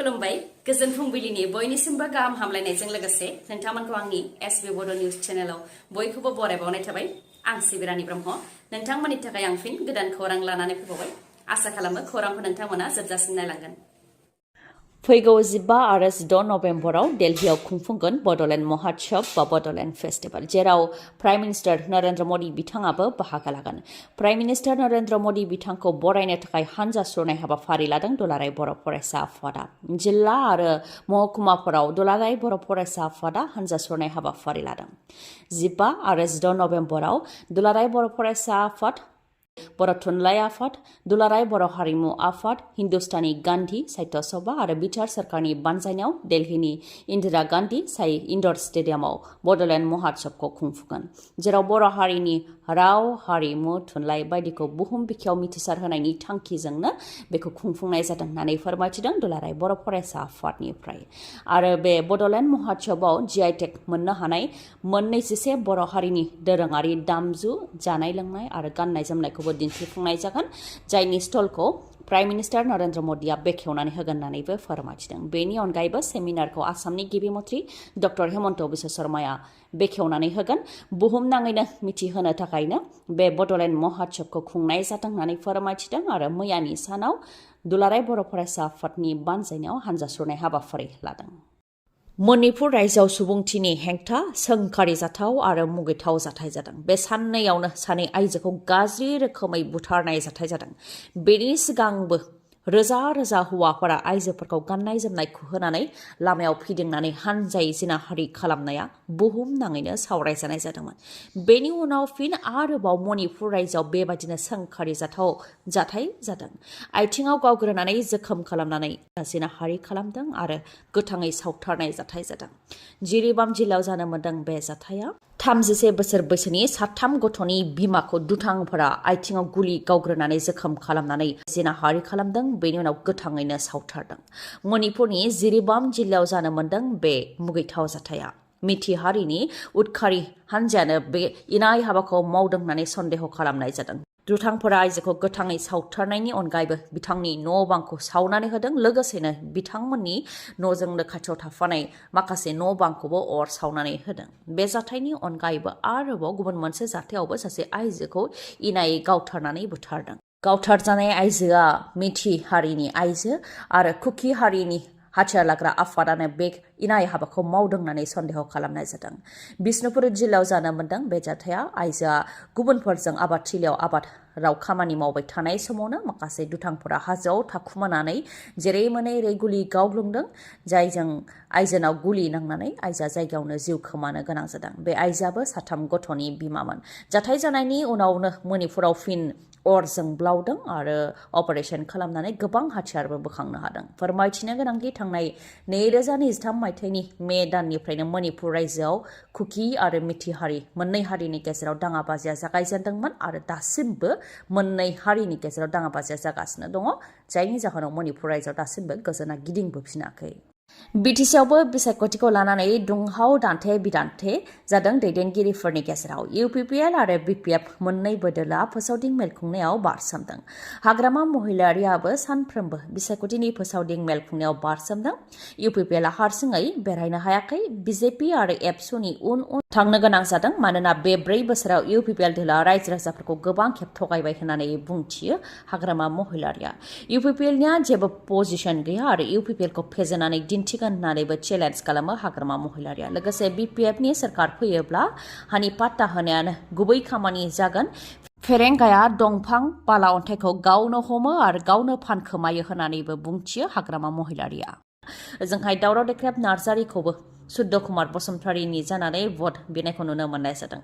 खुलुमबाय गोजोन फुंबिलिनि बयनिसिमबो गाहाम हामलायनायजों लोगोसे नोंथांमोनखौ आंनि एसबी बड' निउज चेनेलाव बयखौबो बरायबावनाय थाबाय आं सिबि रानी ब्रह्म नोंथांमोननि थाखाय आं फिन गोदान खौरां लानानै फैबावबाय आसा खालामो खौरांखौ नोंथांमोना जोबजासिम नायलांगोन। फैगौ 15 आरो 16 नभेम्बराव दिल्लीआव खुंफुंगोन बड'लेण्ड महोत्सव बा बड'लेण्ड फेस्टिवल जेराव प्राइम मिनिस्टार नरेंद्र मदि बिथाङाबो बाहागो लागोन। प्राइम मिनिस्टार नरेंद्र मदि बिथांखौ बरायनो थाखाय हानजा सुरनाय हाबाफारि लादों दुलाराय बर' फरायसा आफादा। जिल्ला आरो महकुमाफोराव दुलाराय बर' फरायसा आफादा हानजा सुरनाय हाबाफारि लादों। 15 आरो 16 नभेम्बराव दुलाराय बर' फरायसा आफाद, बर' थुनलाइ आफाद, दुलाराय बर' हारिमु आफाद, हिन्दुस्तानी गान्धी साहित्य सभा आरो बिटिआर सरकारनि बानजायनायाव दिल्लीनि इन्दिरा गान्धी साइ इन्डर स्टेडियामाव बड'लेण्ड महोत्सवखौ खुंफुंगोन जेराव बर' हारिनि राव हारिमु थुनलाइ बायदिखौ बुहुम बिखायाव मिथिसार होनायनि थांखिजोंनो बेखौ खुंफुंनाय जादों होननानै फोरमायथिदों दुलाराय बर' फरायसा आफादनिफ्राय। आरो बे बड'लेण्ड महोत्सवआव BTech मोननो हानाय 42 बर' हारिनि दोरोङारि दामजु जानाय लोंनाय आरो गाननाय जोमनायखौबो दिन्थिफुंनाय जागोन जायनि स्टलखौ प्राइम मिनिस्टार नरेंद्र मदिआ बेखेवनानै होगोन होननानैबो फोरमायथिदों। बेनि अनगायैबो सेमिनारखौ आसामनि गिबि मन्थ्रि डक्टर हेमन्त बिश्व शर्माया बेखेवनानै होगोन। बुहुमनाङैनो मिथिहोनो थाखायनो बे बड'लेण्ड महोत्सवखौ खुंनाय जादों होननानै फोरमायथिदों आरो मैयानि सानाव दुलाराय बर' फरायसा आफादनि बानजायनायाव हानजा सुरनाय हाबाफारि लादों। मणिपुर रायजोआव सुबुंथिनि हेंथा सोंखारि जाथाव आरो मुगैथाव जाथाय जादों। बे साननैयावनो सानै आइजोखौ गाज्रि रोखोमै बुथारनाय जाथाय जादों। बेनि सिगांबो रोजा रोजा हौवाफोरा आइजोफोरखौ गाननाय जोमनाय खुहोनानै लामायाव फिदिंनानै हानजायै जिनाहारि खालामनाया बुहुमनाङैनो सावरायजानाय जादोंमोन। बेनि उनाव फिन आरोबाव मणिपुर रायजोआव बेबादिनो सोंखारि जाथाव जाथाय जादों। आथिङाव गावग्रोनानै जोखोम खालामनानै जिनाहारि खालामदों आरो गोथाङै सावथारनाय जाथाय जादों। जिरिबाम जिल्लायाव जानो मोन्दों बे जाथाया 31 बोसोर बैसोनि 3 गथ'नि बिमाखौ दुथांफोरा आथिङाव गुलि गावग्रोनानै जोखोम खालामनानै जिनाहारि खालामदों बेनि उनाव गोथाङैनो सावथारदों। मणिपुरनि जिरिबाम जिल्लायाव जानो मोन्दों बे मुगैथाव जाथाया। मिथि हारिनि उदखारि हानजायानो बे इनाय हाबाखौ मावदों होननानै सन्देह खालामनाय जादों। दुथांफोरा आइजोखौ गोथाङै सावथारनायनि अनगायैबो बिथांनि न' बांखौ सावनानै होदों लोगोसेनो बिथांमोननि न'जोंनो खाथियाव थाफानाय माखासे न' बांखौबो अर सावनानै होदों। बे जाथायनि अनगायैबो आरोबाव गुबुन मोनसे जाथायावबो सासे आइजोखौ इनायै गावथारनानै बुथारदों। गावथारजानाय आइजोआ मिथि हारिनि आइजो आरो कुकी हारिनि हाथियार लाग्रा आफादानो बे इनाय हाबाखौ मावदों होननानै सन्देह खालामनाय जादों। बिष्णुपुर जिल्लायाव जानो मोन्दों बे जाथाया। आइजोआ गुबुनफोरजों आबादथिलियाव आबादाव खामानि मावबाय थानाय समावनो माखासे दुथांफोरा हाजोआव थाखुमानानै जेरै मोनै एरै गुलि गावग्लुंदों जायजों आइजोनाव गुलि नांनानै आइजोआ जायगायावनो जिउ खोमानो गोनां जादों। बे आइजोआबो 3 गथ'नि बिमामोन। जाथाय जानायनि उनावनो मणिपुराव फिन अर जोंब्लावदों आरो अपारेशन खालामनानै गोबां हाथियारबो बोखांनो हादों। फोरमायथिनो गोनांदि थांनाय 2023 मायथाइनि मे दाननिफ्रायनो मणिपुर रायजोआव कुकी आरो मिथि हारि मोननै हारिनि गेजेराव दाङाबाजिया जागायजेनदोंमोन आरो दासिमबो मोननै हारिनि गेजेराव दाङाबाजिया जागासिनो दङ जायनि जाहोनाव मणिपुर रायजोआव दासिमबो गोजोना गिदिंबोफिनाखै। बिटिसिआवबो बिसायख'थिखौ लानानै दुंहाव दान्थे बिदान्थे जादों दैदेनगिरिफोरनि गेजेराव। UPPL आरो BTech मोन्नैबो दोलोआ फोसावदिं मेल खुंनायाव बारसोमदों। हाग्रामा महिलारियाबो सानफ्रोमबो बिसायख'थिनि फोसावदिं मेल खुंनायाव बारसोमदों। UPPLआ हारसिङै बेरायनो हायाखै। BJP आरो एबसुनि उन उन थांनो गोनां जादों मानोना बे 4 बोसोराव UPPL दोलोआ रायजो राजाफोरखौ गोबां खेब थगायबाय होननानै बुंथियो हाग्रामा महिलारिया। UPPLनिया जेबो पजिसन गैया आरो UPPLखौ फेजेननानै दिन्थिगोन होननानैबो चेलेन्ज खालामो हाग्रामा महिलारिया। लोगोसे BPFनि सोरखार फैयोब्ला हानि पाट्टा होनायानो गुबै खामानि जागोन। फेरेंगाया दंफां बाला अन्थाइखौ गावनो हमो आरो गावनो फानखोमायो होननानैबो बुंथियो हाग्रामा महिलारिया। ओजोंहाय दावराव देख्रेब नार्जारिखौबो सुद्ध कुमार बसुमतारीनि जानानै भट बिनायखौ नुनो मोननाय जादों।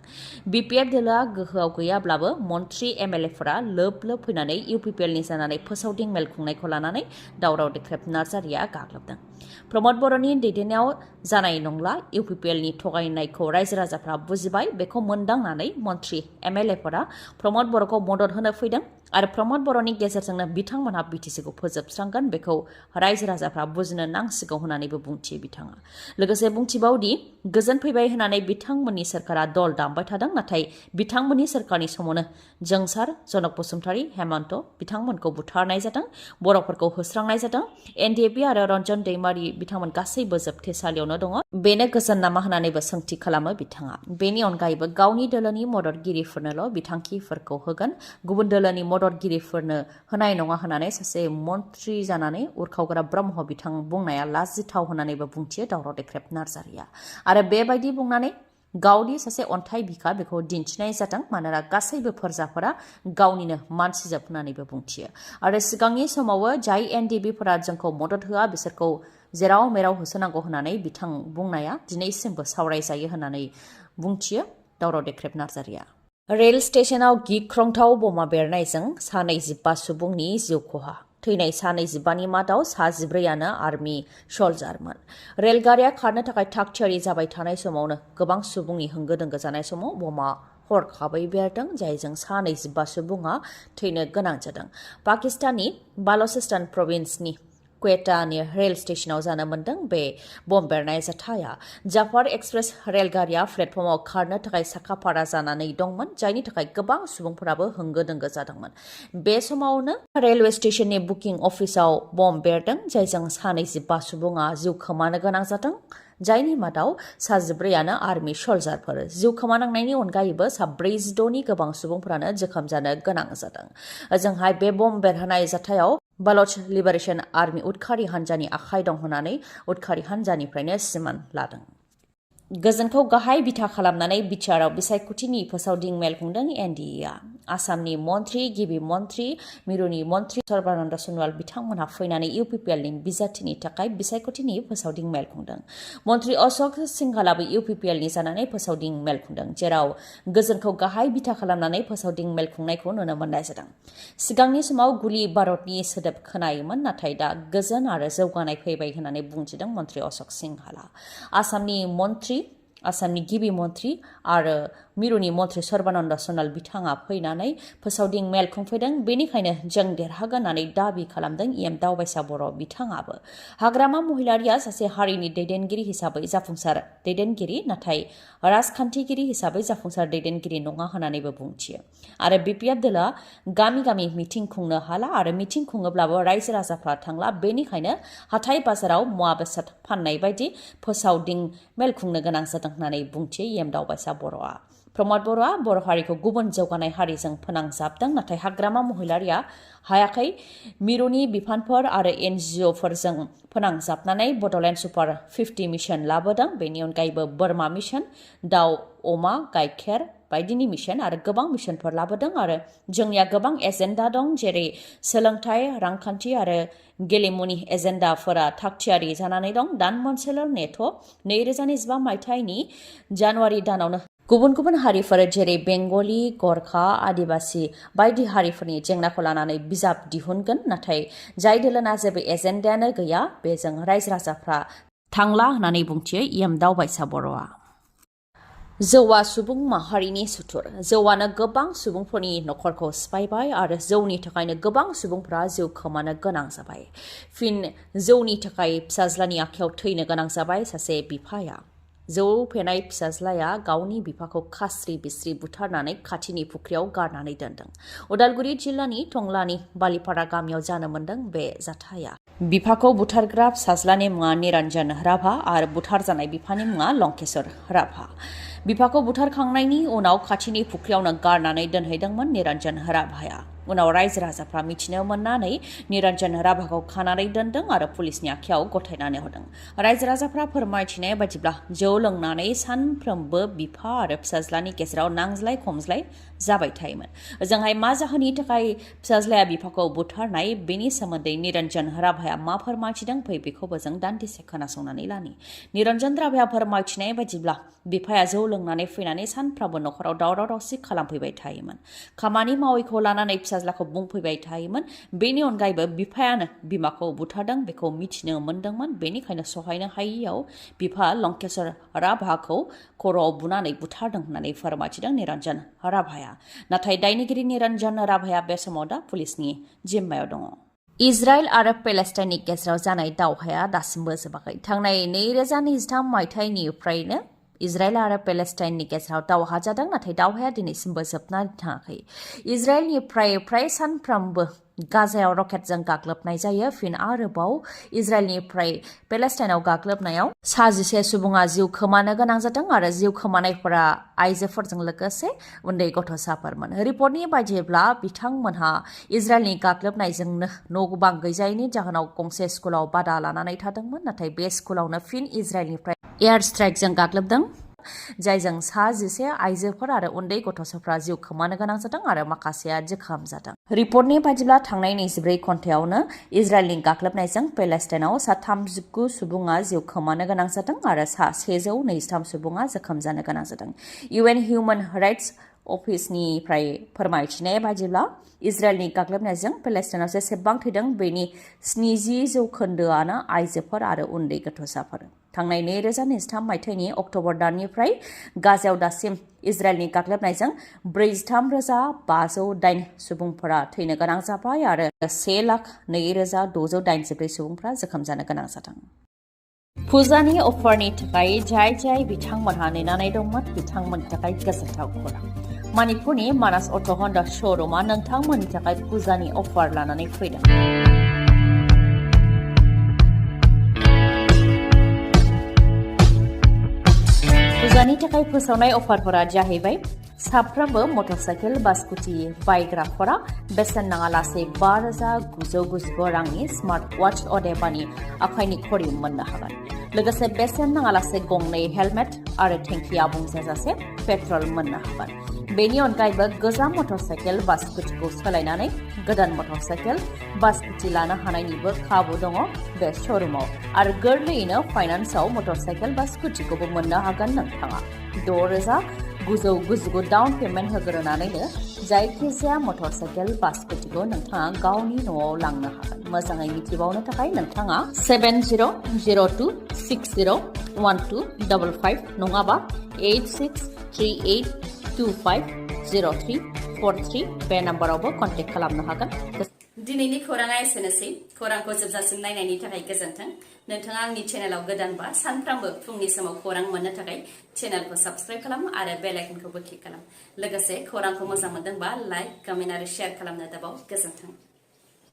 BPF दोलोआ गोहोआव गैयाब्लाबो मन्त्रि MLAफोरा लोब लोब फैनानै UPPLनि जानानै फोसावदिं मेल खुंनायखौ लानानै दावराव देख्रेब नार्जारिया गाग्लोबदों। प्रमद बर'नि दैदेननायाव जानाय नंला। UPPLनि थगायनायखौ रायजो राजाफ्रा बुजिबाय। बेखौ मोनदांनानै मन्त्रि MLAफोरा प्रमद बर'खौ मदद होनो फैदों। आरो प्रमद बर'नि गेजेरजोंनो बिथांमोनहा बिटिसिखौ फोजोबस्रांगोन बेखौ रायजो राजाफ्रा बुजिनो नांसिगौ होननानैबो बुंथियो बिथाङा। लोगोसे बुंथिबावदि गोजोन फैबाय होननानै बिथांमोननि सोरखारा दल दामबाय थादों, नाथाय बिथांमोननि सोरखारनि समावनो जोंसार, जनक बसुमतारी, हेमन्त बिथांमोनखौ बुथारनाय जादों, बर'फोरखौ होस्रांनाय जादों। एनडिएफबि आरो रन्जन दैमारि बिथांमोन गासैबो जोबथेसालियावनो दङ। बेनो गोजोन नामा होननानैबो सोंथि खालामो बिथाङा। बेनि अनगायैबो गावनि दोलोनि मददगिरिफोरनोल' बिथांखिफोरखौ होगोन, गुबुन दोलोनि मददगिरिफोरनो होनाय नङा होननानै सासे मन्त्रि जानानै उरखावग्रा ब्रह्म बिथां बुंनाया लाजिथाव होननानैबो बुंथियो दावराव देख्रेब नार्जारिया। आरो बेबायदि बुंनानै गावनि सासे अन्थाइ बिखा बेखौ दिन्थिनाय जादों, मानोना गासैबो फोरजाफोरा गावनिनो मानसिजोब होननानैबो बुंथियो। आरो सिगांनि समावबो जाय एनडिएफबिफोरा जोंखौ मदद होआ बिसोरखौ जेराव मेराव होसोनांगौ होननानै बिथां बुंनाया दिनैसिमबो सावरायजायो होननानै बुंथियो दावराव देख्रेब नार्जारिया। रेल स्टेशनाव गिख्रंथाव बमा बेरनायजों सा 25 सुबुंनि जिउ खहा। थैनाय सा 25नि मादाव सा 14आनो आर्मि सल्जारमोन। रेलगारिया खारनो थाखाय थाग-थियारि जाबाय थानाय समावनो गोबां सुबुंनि होंगो-दोंगो जानाय समाव बमा हरखाबै बेरदों, जायजों सा 25 सुबुङा थैनो गोनां जादों। पाकिस्ताननि बालचिस्तान प्रभिन्सनि क्वेटानि रेल स्टेशनाव जानो मोन्दों बे बम बेरनाय जाथाया। जाफार एक्सप्रेस रेलगारिया प्लेटफर्माव खारनो थाखाय साखाफारा जानानै दंमोन, जायनि थाखाय गोबां सुबुंफोराबो होंगो-दोंगो जादोंमोन। बे समावनो रेलवे स्टेशननि बुकिं अफिसाव बम बेरदों, जायजों सा 25 सुबुङा जिउ खोमानो गोनां जादों, जायनि मादाव सा 14आनो आर्मि सल्जारफोर। जिउ खोमानांनायनि अनगायैबो सा 46नि गोबां सुबुंफोरानो जोखोम जानो गोनां जादों। ओजोंहाय बे बम बेरहोनाय जाथायाव बालच लिबारेशन आर्मि उदखारि हान्जानि आखाइ दं होननानै उदखारि हान्जानिफ्रायनो सिमान लादों। गोजोनखौ गाहाय बिथा खालामनानै बिटिआरआव बिसायख'थिनि फोसावदिं मेल खुंदों एनडिएआ। आसामनि मन्त्रि, गिबि मन्त्रि, मिरुनि मन्त्रि सर्बानन्द सन'वाल बिथांमोनहा फैनानै इउपिपिएलनि बिजाथिनि थाखाय बिसायख'थिनि फोसावदिं मेल खुंदों। मन्त्रि अशोक सिंहालाबो इउपिपिएलनि जानानै फोसावदिं मेल खुंदों, जेराव गोजोनखौ गाहाय बिथा खालामनानै फोसावदिं मेल खुंनायखौ नुनो मोननाय जादों। सिगांनि समाव गुलि बारुदनि सोदोब खोनायोमोन, नाथाय दा गोजोन आरो जौगानाय फैबाय होननानै बुंथिदों मन्त्रि अशोक सिंहाला। आसामनि गिबि मन्त्रि आरो मिरुनि मन्त्रि सर्बानन्द सन'वाल बिथाङा फैनानै फोसावदिं मेल खुंफैदों। बेनिखायनो जों देरहागोन होननानै दाबि खालामदों दावबायसा बर' बिथाङाबो। हाग्रामा महिलारिया सासे हारिनि दैदेनगिरि हिसाबै जाफुंसार दैदेनगिरि, नाथाय राजखान्थिगिरि हिसाबै जाफुंसार दैदेनगिरि नङा होननानैबो बुंथियो। आरो बिपिएफ दोलोआ गामि गामि मिथिं खुंनो हाला आरो मिथिं खुङोब्लाबो रायजो राजाफ्रा थांला, बेनिखायनो हाथाय बाजाराव मुवा बेसाद फाननाय बायदि फोसावदिं मेल खुंनो गोनां जादों होननानै बुंथियो दावबायसा बर'आ। प्रमद बर'आ बर' हारिखौ गुबुन जौगानाय हारिजों फोनांजाबदों, नाथाय हाग्रामा महिलारिया हायाखै। मिरुनि बिफानफोर आरो एनजिअफोरजों फोनांजाबनानै बड'लेण्ड सुपार 50 मिशन लाबोदों। बेनि अनगायैबो बोरमा मिशन, दाउ, अमा, गाइखेर बायदिनि मिशन आरो गोबां मिशनफोर लाबोदों। आरो जोंनिया गोबां एजेन्डा दं, जेरै सोलोंथाइ, रांखान्थि आरो गेलेमुनि एजेन्डाफोरा थागथियारि जानानै दं। दान मोनसेल' नेथ' 2025 मायथाइनि जानुवारि दानावनो गुबुन गुबुन हारिफोर जेरै बेंगलि, गरखा, आदिबासि बायदि हारिफोरनि जेंनाखौ लानानै बिजाब दिहुनगोन, नाथाय जाय दोलोना जेबो एजेन्डायानो गैया बेजों रायजो राजाफ्रा थांला होननानै बुंथियो दावबायसा बर'आ। जौआ सुबुं माहारिनि सुथुर। जौआनो गोबां सुबुंफोरनि नखरखौ सिफायबाय आरो जौनि थाखायनो गोबां सुबुंफोरा जिउ खोमानो गोनां जाबाय। फिन जौनि थाखाय फिसाज्लानि आखायाव थैनो गोनां जाबाय सासे बिफाया। जौ फेनाय फिसाज्लाया गावनि बिफाखौ खास्रि बिस्रि बुथारनानै खाथिनि फुख्रियाव गारनानै दोनदों। उदालगुरि जिल्लानि टंलानि बालिपारा गामियाव जानो मोन्दों बे जाथाया। बिफाखौ बुथारग्रा फिसाज्लानि मुङा निरन्जन राभा आरो बुथारजानाय बिफानि मुङा लंकेश्वर राभा। बिफाखौ बुथारखांनायनि उनाव खाथिनि फुख्रियावनो गारनानै दोनहैदोंमोन निरन्जन राभाया। उनाव रायजो राजाफ्रा मिथिनो मोननानै निरन्जन राभाखौ खानानै दोनदों आरो पुलिसनि आखायाव गथायनानै हरदों। रायजो राजाफ्रा फोरमायथिनाय बायदिब्ला जौ लोंनानै सानफ्रोमबो बिफा आरो फिसाज्लानि गेजेराव नांज्लाय खमज्लाय जाबाय थायोमोन। ओजोंहाय मा जाहोननि थाखाय फिसाज्लाया बिफाखौ बुथारनाय बेनि सोमोन्दै निरन्जन राभाया मा फोरमायथिदों फै बेखौबो जों दान्दिसे खोनासंनानै लानि। निरन्जन राभाया फोरमायथिनाय बायदिब्ला बिफाया जौ लोंनानै फैनानै सानफ्रामबो नखराव दावराव दावसि खालामफैबाय थायोमोन। खामानि मावैखौ लानानै फिसाज्लाखौ बुंफैबाय थायोमोन बेनि अनगायैबो बिफायानो बिमाखौ बुथारदों बेखौ मिथिनो मोनदोंमोन बेनिखायनो सहायनो हायैयाव बिफा लंकेश्वर राभाखौ खर'आव बुनानै बुथारदों होननानै फोरमायथिदों निरन्जन राभाया नाथाय दायनिगिरि निरन्जन राभाया बे समाव दा पुलिसनि जिम्मायाव दङ इजराइल आरो पेलेस्टाइननि गेजेराव जानाय दावहाया दासिमबो जोबाखै थांनाय 2023 मायथाइनिफ्रायनो इजराइल आरो पेलेस्टाइननि गेजेराव दावहा जादों नाथाय दावहाया दिनैसिमबो जोबनानै थाङाखै इजराइलनिफ्राय फ्राय सानफ्रोमबो गाजायाव रकेटजों गाग्लोबनाय जायो फिन आरोबाव इजराइलनिफ्राय पेलेस्टाइनाव गाग्लोबनायाव 11 सुबुङा जिउ खोमानो गोनां जादों आरो जिउ खोमानायफोरा आइजोफोरजों लोगोसे उन्दै गथ'साफोरमोन रिपर्टनि बायदिब्ला बिथांमोनहा इजराइलनि गाग्लोबनायजोंनो न' बां गैजायैनि जाहोनाव गंसे स्कुलाव बादा लानानै थादोंमोन नाथाय बे स्कुलावनो फिन इजराइलनिफ्राय एयार स्ट्राइकजों गाग्लोबदों जायजों 11 आइजोफोर आरो उन्दै गथ'साफोरा जिउ खोमानो गोनां जादों आरो माखासेया जोखोम जादों रिपर्टनि बायदिब्ला थांनाय 24 घन्टायावनो इजराइलनि गाग्लोबनायजों पेलेस्टाइनाव 39 सुबुङा जिउ खोमानो गोनां जादों आरो 123 सुबुङा जोखोम जानो गोनां जादों UN हिउमेन राइट्स अफिसनिफ्राय फोरमायथिनाय बायदिब्ला इजराइलनि गाग्लोबनायजों पेलेस्टाइनाव जेसेबां थैदों बेनि 70% आइजोफोर आरो उन्दै गथ'साफोर थांनाय 2023 मायथाइनि अक्ट'बर दाननिफ्राय गाजायाव दासिम इजराइलनि गाग्लोबनायजों 43,508 सुबुंफोरा थैनो गोनां जाबाय आरो 1,02,684 सुबुंफोरा जोखोम जानो गोनां जादों फुजानि अफारनि थाखाय जाय बिथांमोनहा नेनानै दंमोन बिथांमोननि थाखाय गोजोनथाव खौरां मणिपुरनि मानास अट' हन्डा श'रुमा नोंथांमोननि थाखाय फुजानि अफार लानानै फैदों फुजानि थाखाय फोसावनाय अफारफोरा जाहैबाय साफ्रोमबो मटरसाइकेल बा स्कुटि बायग्राफोरा बेसेन नाङालासे 5,999 रांनि स्मार्ट वाच अदेबानि आखाइनि घड़ी मोननो हागोन लोगोसे बेसेन नाङालासे गंनै हेलमेट आरो टेंकि आबुं जाजासे पेट्रल मोननो हागोन बेनि अनगायैबो गोजाम मटरसाइकेल बा स्कुटिखौ सोलायनानै गोदान मटरसाइकेल बा स्कुटि लानो हानायनिबो खाबु दङ बे श'रुमाव आरो गोरलैयैनो फाइनान्सआव मटरसाइकेल बा स्कुटिखौबो मोननो हागोन नोंथाङा 6,999 डाउन पेमेन्ट होग्रोनानैनो जायखिजाया मटरसाइकेल बा स्कुटिखौ नोंथाङा गावनि न'आव लांनो हागोन मोजाङै मिथिबावनो थाखाय नोंथाङा 7002601255 नङाबा 8638250343 बे नाम्बारावबो कन्टेक्ट खालामनो हागोन दिनैनि खौराङा एसेनोसै खौरांखौ जोबजासिम नायनायनि थाखाय गोजोन्थों नोंथाङा आंनि चेनेलाव गोदानबा सानफ्रामबो फुंनि समाव खौरां मोननो थाखाय चेनेलखौ साबस्क्राइब खालाम आरो बेल आइकनखौबो क्लिक खालाम लोगोसे खौरांखौ मोजां मोनदोंबा लाइक कमेन्ट आरो शेयार खालामनो दाबाव गोजोन्थों